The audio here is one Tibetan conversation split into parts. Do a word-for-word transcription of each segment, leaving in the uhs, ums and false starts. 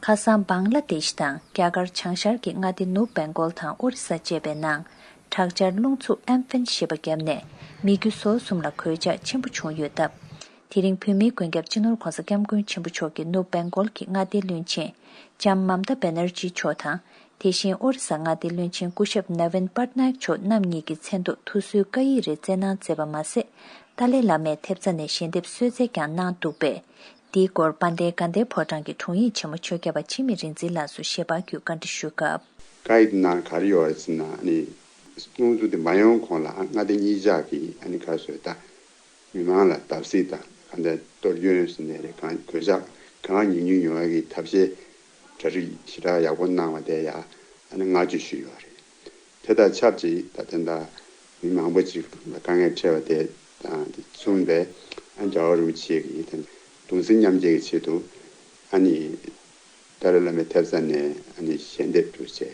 ཁ་སང་བང་ལ་དེ་ཤི་དང་རྒྱ་གར་བྱང་ཤར་གྱི་མངའ་སྡེ་ནུབ་བེང་གོལ་དང་ཨོ་རི་ས་བཅས་པའི་ནང་དྲག་ཆར་རླུང་འཚུབ་ཨེམ་ཕན་ཞེས་པ་བརྒྱབ་ནས་མི་རྒྱུ་ཟོག་གསུམ་ལ་གོད་ཆག་ཆེན་པོ་བྱུང་ཡོད་སྟབས། དེ་རིང་བོད་མིའི་མགོན་སྐྱབས་སྤྱི་ནོར་༧གོང་ས་༧སྐྱབས་མགོན་ཆེན་པོ་མཆོག་གིས་ནུབ་བེང་གོལ་གྱི་མངའ་སྡེའི་བློན་ཆེན་ལྕམ་མམ་ཏཱ་བེ་ནར་ཇི་མཆོག་དང་། དེ་བཞིན་ཨོ་རི་ས་མངའ་སྡེའི་བློན་ཆེན་སྐུ་ཞབས་ན་ཝིན་པར་ནཱ་ཡག་མཆོག་རྣམ་གཉིས་ཀྱི་མཚན་ཐོག་ཐུགས་གསོའི་བཀའ་ཡིག་རེ་བསྩལ་གནང་མཛད་པ་མ་ཟད། ཏཱ་ལའི་བླ་མའི་ཐེབས་རྩ་ནས་ཞལ་འདེབས་གསོལ་སྩལ་ཀྱང་གནང་འདུག་པས། འདིའི་སྐོར་དཔལ་ལྡན་དགའ་ལྡན་ཕོ་བྲང་གི་དྲུང་ཡིག་ཆེན་མོ་ཆོས་སྐྱབས་པ་འཆི་མེད་རིག་འཛིན་ལགས་སུ་ཞལ་པར་བརྒྱུད་བཀའ་འདྲི་ཞུས་སྐབས། བཀའ་ཡིག་ནང་ག་རེ་ཡོད་རེད་ཟེར་ན། ཨ་ནི་རླུང་འཚུབ་དེ་མ་ཡོང་གོང་ལ་མངའ་སྡེ་གཉིས་ཆར་གྱི་ཨ་ནི་ག་རེ་ཟེར་ད། མི་མང་ལ་བརྡབ་གསིག་དང་གང་ལྟར་གཏོར་སྐྱོན་ཟེར་ནས་རེད། གང་གོད་ཆག་གང་ཉུང་ཉུང་ཡོང་ཡ་གི་ཐབས་ཤེས་གྲ་སྒྲིག་ཞེ་དྲག་ཡག་པོ་གནང་བ་དེ་ཡ་ཨ་ནི་བསྔགས་བརྗོད་ཞུས་ཡོད་རེད། དེ་དང་ཆབས་ཅིག་ད་ལྟ་ད་མི་མང་པོ་ཅིག་ལ་དཀའ་ངལ་འཕྲད་པ་དེ་དང་དེ་མཚུངས་པའི་ཨ་རྒྱལ་བ་རིན་པོ་ཆེ་གིས་དེ་གདུང་སེམས་མཉམ་སྐྱེད་ཀྱི་ཆེད་དུ་ཨ་ནི། ཏཱ་ལའི་བླ་མའི་ཐེབས་རྩ་ནས་ཨ་ནི་ཞལ་འདེབས་གྲུབ་ཆེད་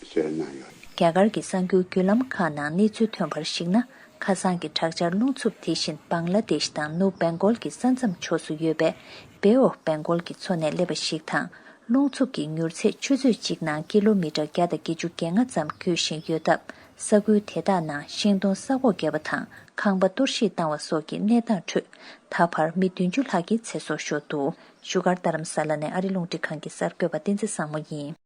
གསོལ་རས་གནང་ཡོད། རྒྱ་གར་གྱི་གསར་འགྱུར་བརྒྱུད་ལམ་ཁག་ནང་གནས་ཚུལ་ཐོན་པར་གཞིགས་ན། ཁ་སང་གི་དྲག་ཆར་རླུང་འཚུབ་དེ་བཞིན་བང་ལ་དེ་ཤི་དང་ནུབ་བེང་གོལ་གྱི་ས་མཚམས་ཕྱོགས་སུ་ཡོད་པའི་བེ་ཨོ་བེང་གོལ་གྱི་མཚོ་ནས་སླེབས་པ་ཞིག་དང་། རླུང་འཚུབ་ཀྱི་མྱུར་ཚད་ཆུ་ཚོད་གཅིག་ནང་ཀི་ལོ་མི་ཊར་བརྒྱ་དང་བརྒྱད་ཅུ་གྱ་ལྔ་ཙམ་རྒྱུད་བཞིན་ཡོད་སྟབས། ས་ཁུལ་དེ་དག་ནང་ཤིང་སྡོང་ས་འོག་བརྒྱབ་པ་དང་ཁང་པ་གཏོར་བཤིག་བཏང་བ་སོགས་ཀྱི་གནས་སྟངས་ཁྲོད། ད་བར་མི་བདུན་ཅུ་ལྷག་གི་ཚེ་སྲོག་ཤོར་འདུག་བཞུགས་སྒར་རྡ་རམ་ས་ལ་ནས་ཨ་རི་རླུང་འཕྲིན་ཁང་གི་གསར་འགོད་པ་བསྟན་འཛིན་བཟང་མོ་ཡིན།